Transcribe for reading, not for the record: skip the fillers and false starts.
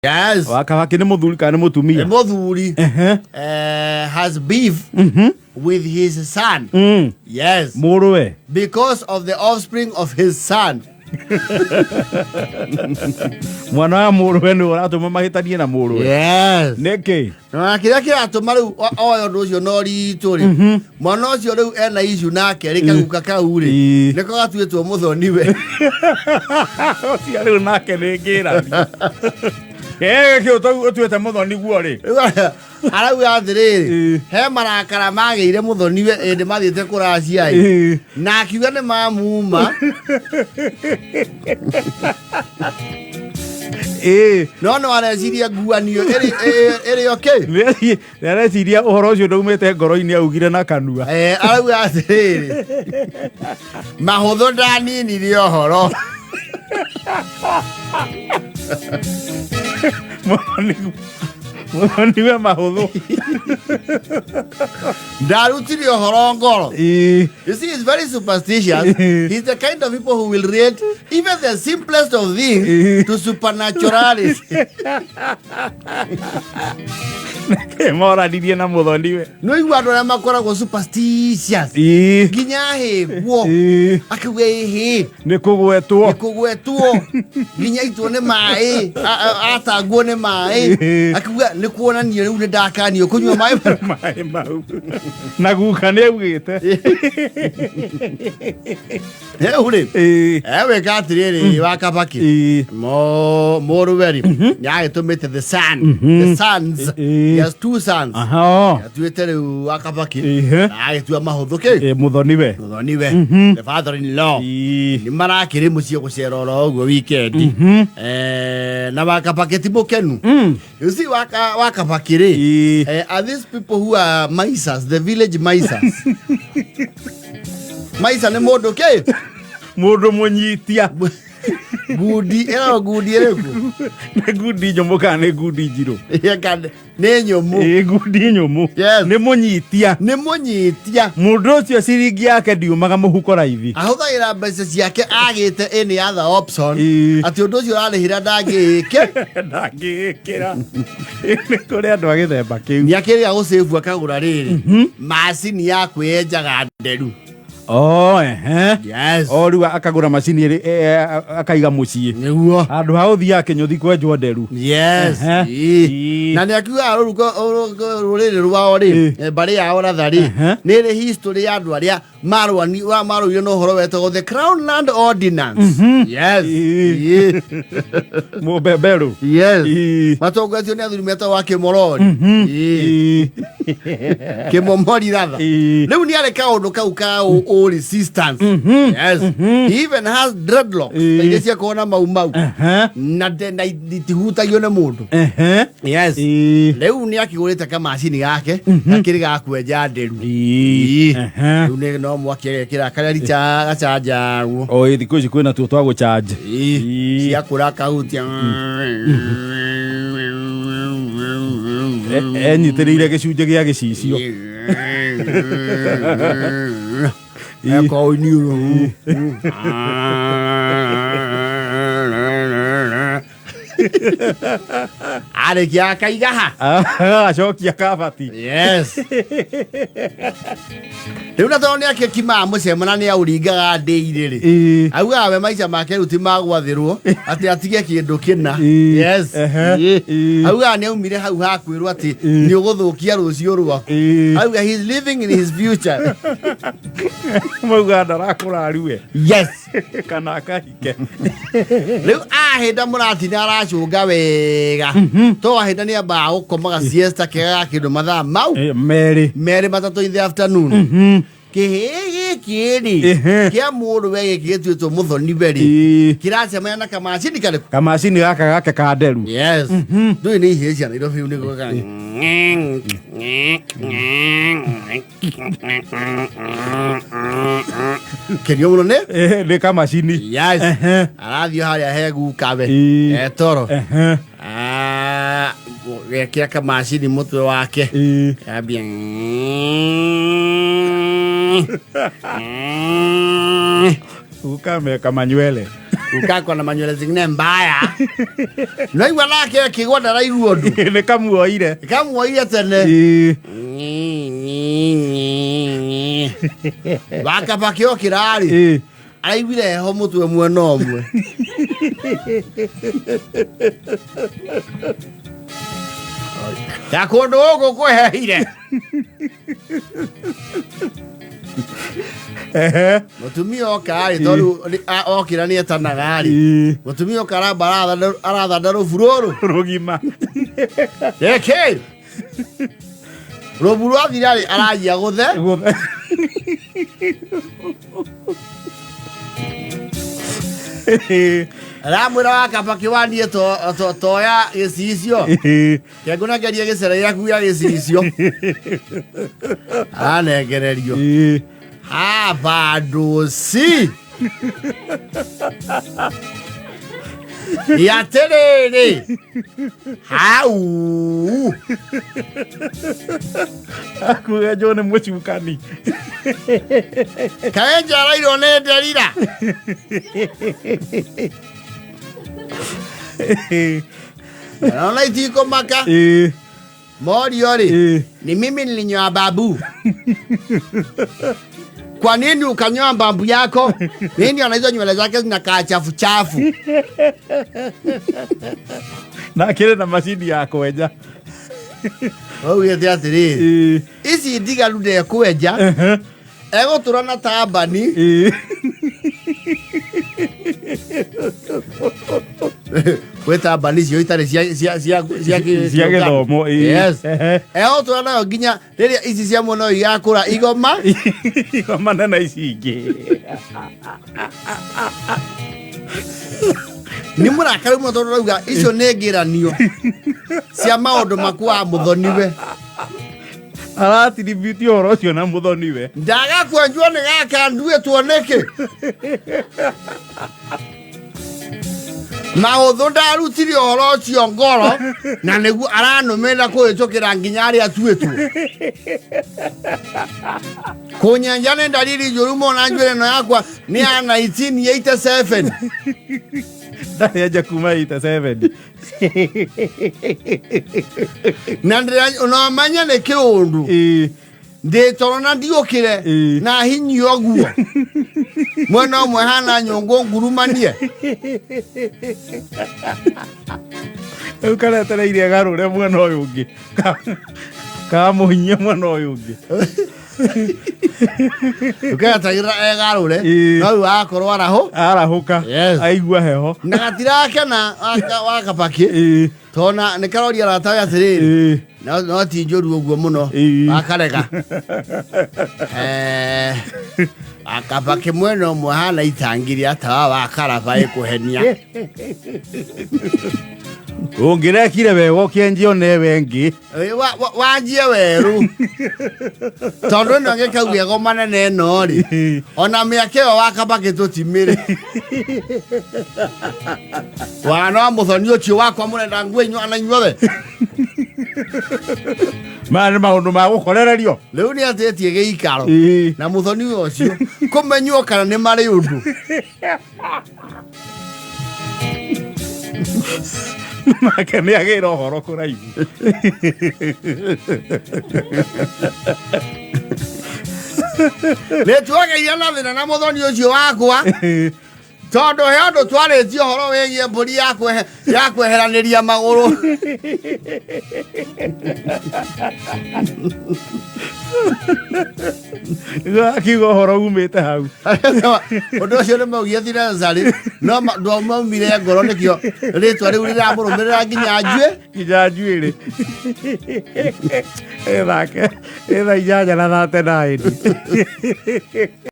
Yes. Wakabaki nĩ mũthuri kana nĩ mũtumia? Nĩ mũthuri. Ehe. Has beef with his son. Yes. Mũrũwe. Because of the offspring of his son. Mwana wa mũrũwe nĩ ũratũma mahĩtanie na mũrũwe. Yes. Nĩkĩ? Na kĩrĩa kĩratũma rĩu oe ũndũ ũcio na ũritũ rĩ, mwana ũcio rĩu ena issue nake rĩ, kaguka kau rĩ, nĩko gatuĩtwo mũthoniwe. Ũcio rĩu nake nĩ ngĩrani. Gĩkĩ ũtuĩte mũthoni guo rĩ. Rĩu arauga atĩrĩrĩ, he marakara magĩire mũthoniwe ĩndĩ mathiĩte kũracia ĩ, na akiuga nĩ mamuma. No nĩ areciria nguanio ĩrĩ okay. Nĩ areciria ũhoro ũcio ndaumĩte ngoro-inĩ, augire na kanua. Arauga atĩrĩrĩ, mahũthũ ndaninirie ũhoro. Mũthoniwe mahũthũ. Ndarutire ũhoro ngoro. You see, he's very superstitious. He's the kind of people who will rate even the simplest of things to supernaturality. Nĩkĩ moranirie na mũthoniwe? No igua andũ arĩa makoragwo superstitious. Nginya hĩguo. Akiuga ĩhĩ. Nĩ kũgwetwo. Nĩ kũgwetwo. Nginya itwo nĩ maĩ. Atangwo nĩ maĩ. Akiuga nĩ kuonania rĩu nĩ ndakanio kũnyua maĩ. Maĩ mau. Na guka nĩ augĩte. Rĩu rĩ, ewĩka atĩrĩrĩ, wa Kabaki, mũrũwe rĩ, nĩ agĩtũmĩte the son, the sons. He has two sons. Atuĩte rĩu wa Kabaki na agĩtua mahũthũ kĩ. Mũthoniwe. Mũthoniwe, the father in law, nĩ marakĩrĩ mũciĩ gũcera oro ũguo weekend. Na wa Kabaki ti mũkenu. You see, wa Kabaki rĩ, are these people who are misers, the village misers. Maisa nĩ mũndũ kĩ? Mũndũ mũnyitia. Ngundi ĩno, ngundi ĩrĩkũ? Nĩ ngundi nyũmũ kana nĩ ngundi njirũ? Nĩ nyũmũ. Ĩ, ngundi nyũmũ. Yes. Nĩ mũnyitia. Nĩ mũnyitia. Mũndũ ũcio ciringi yake ndiumaga mũhuko raithi. Ahũthagĩra mbeca ciake agĩte any other option, atĩ ũndũ ũcio ũrarĩhĩra ndangĩĩke. Ndangĩĩkĩra. Nĩ kũrĩ andũ a gĩthemba kĩu. Nĩ akĩrĩa gũcĩbu akagũra rĩrĩ macini ya kwĩyenjaga nderu. Oh, ehe. Yes. O rĩu akagũra macini ĩrĩ akaiga mũciĩ. Nĩguo. Handũ ha ũthiaga kĩnyũthi kwenjwo nderu. Yes. Ehe. Na nĩ akiugaga rũrĩrĩ rwao rĩ, mbarĩ yao ratha rĩ, nĩ ĩrĩ history ya andũ arĩa marũire na ũhoro wetagwo the Crown Land Ordinance. Yes. Mũbeberũ. Yes. Matongoretio nĩ athuri metagwo a Kĩmorori. Kĩmomori ratha. Rĩu nĩ arĩ kaũndũ kau ka ũ resistance. Yes. He even has dreadlocks. Ta iria ciakorwo na mau mau. Na itihutagio nĩ mũndũ. Yes. Rĩu nĩ akĩgũrĩte kamacini gake gakĩrĩ ga kwenja nderu. Rĩu nĩ no mwaki agekĩra karĩa richa gacanjagwo. O ĩ, thikũ ici kwĩna tuo twa gũchanji. Ciakũra akahutia. Enyitĩrĩire gĩcunjĩ gĩa gĩcicio. Eko iniũrũ. Arĩkia akaiga ha. Acokia kabati. Yes. Rĩu na tondũ nĩ akĩkimaga mũcemo na nĩ aũringaga ndĩirĩ rĩ, augaga we maica make rĩu ti magwathĩrwo atĩ atige kĩndũ kĩna. Yes. Augaga nĩ aumire hau hakwĩrwo atĩ nĩ ũgũthũkia rũciũ rwaku. Auga he is living in his future. Mauga ndarakũra rue. Yes. Kana akahike. Rĩu ahĩnda mũratina aracũnga wega to ahĩnda nĩ ambaga gũkomaga siesta kega ga kĩndũ mathaa mau 2. 2 3 in the afternoon. Kĩhĩĩ gĩkĩ rĩ, kĩa mũrũwe gĩkĩ gĩtuĩtwo mũthoniwe rĩ, kĩracemania na kamacini karĩkũ? Kamacini gaka gake ka nderu. Yes. Ndũĩ nĩ ihĩĩ cia Nairobi rĩu nĩguo kenio mũno nĩ Nĩ kamacini. Yes. Arathiĩ harĩa he gukawe etoro. Gekĩra kamacini mũtwe wake, ambia Guka meka manywele. Ukakwa na manywele zingine mbaya. Naigua nake akĩgwa ndaraigua ũndũ. Nĩ kamuoire. Kamuoire tene. Ĩĩ. Wakabaki okĩra rĩ, Ĩĩ. araiguire heho mũtwe mwena ũmwe. Ya kũndũ gũkũ kwĩheire. Ehe. Mũtumia oka rĩ, tondũ okĩra nĩ etanaga rĩ, Ĩĩ. mũtumia oka aramba arathanda rũbu rũrũ. Rũgima. Ĩkĩ rũbu rwathira rĩ, aranjia gũthe. Gũthe. Ĩĩ. Aramwĩra wakabaki waniĩ toya gĩcicio. Ĩĩ. Kengũnengerie gĩcere gĩaku gĩa gĩcicio. Aranengererio. Ĩĩ. Habanduci atĩrĩrĩ hau. Akuga John nĩ mũcukani. Kaĩ njereirwo nĩ nderira. Naona itikũmaka. Ĩĩ. Morio rĩ, Ĩĩ. ni mimi nilinyoa babu. Kwa nini ukanyoa babu yako? Nini ana hizo nywele zake zinakaa chafu chafu. Na akĩrĩ na macini ya kwenja. Augĩte atĩrĩrĩ, Ĩĩ. ici ndigaru ndekwenja, egũtũra na tambani. Ĩĩ. Gwĩ tambani icio itarĩ cia Cia gĩthomo, ĩĩ. Yes. Ehe. Egũtũra nayo nginya rĩrĩa ici cia mwena ũyũ igakũra igoma. Igomane na ici ingĩ. Nĩ mũrakaru mũno tondũ rauga icio nĩ ngĩranio cia maũndũ maku wa mũthoniwe. Aratiribute ũhoro ũcio na mũthoniwe. Ndaga kwenjwo nĩ gaka nduĩtwo nĩkĩ? Na ũthũ ndarutire ũhoro ũcio ngoro na nĩguo aranũmĩrĩra kũhĩtũkĩra nginya arĩa atuĩtwo. Kũnyenja nĩ ndariri njũru mũno na njuĩrĩ ĩno yakwa nĩ ya 1987. Ndarĩ anja kuma 87. Na no menye nĩ kĩũndũ. Ĩĩ. Ndĩ toro na ndiũkĩre Ĩĩ. na hinyio ũguo. Mwena ũmwe hana nyũngũ ngurumanie. Rĩu karetereire garũre mwena ũyũ ũngĩ. Kamũhinyie mwena ũyũ ũngĩ. Ũkeetagĩrĩra egarũre. Ĩĩ. No rĩu akorwo arahũ. Arahũka. Yes. Aigua heho. Na gatirakena wakabaki. Ĩĩ. Tona nĩ karoria aratawe atĩrĩrĩ. Ĩĩ. No ti njũru ũguo mũno. Ĩĩ. Akarega. Akabaki mwena ũmwe hana itangi rĩa tawa wa karaba ĩkũhenia. Ũngĩrekire wega ũkĩenjio newe ĩngĩ. Ĩ, wanjie werũ tondũ ĩno ĩngĩkauga ĩgomane na ĩno rĩ, ona mĩaka ĩyo wakabaki tũtimĩrĩ wana wa mũthoni ũcio wakwa mũrenda nguo inyuo na inyuothe. Maya nĩ maũndũ ma gũkorererio. Rĩu nĩ atĩtie gĩikaro Ĩĩ. na mũthoni ũcio kũmenywo kana nĩ marĩ ũndũ. Nake nĩ agĩra ũhoro kũraihu. Nĩ twagĩire na thĩna na mũthoni ũcio wakwa tondũ he ũndũ twarĩtie ũhoro wĩgiĩ mbũri ya kweheranĩria magũrũ. Akiuga ũhoro umĩte hau. Ũndũ ũcio nĩ maugire ti necessary, no ndwamaumire ngoro nĩkĩo rĩtwa rĩu rĩramũrũmĩrĩra nginya njuĩ. Nginya njuĩrĩ. Ĩthake. Ĩthaa 8:39.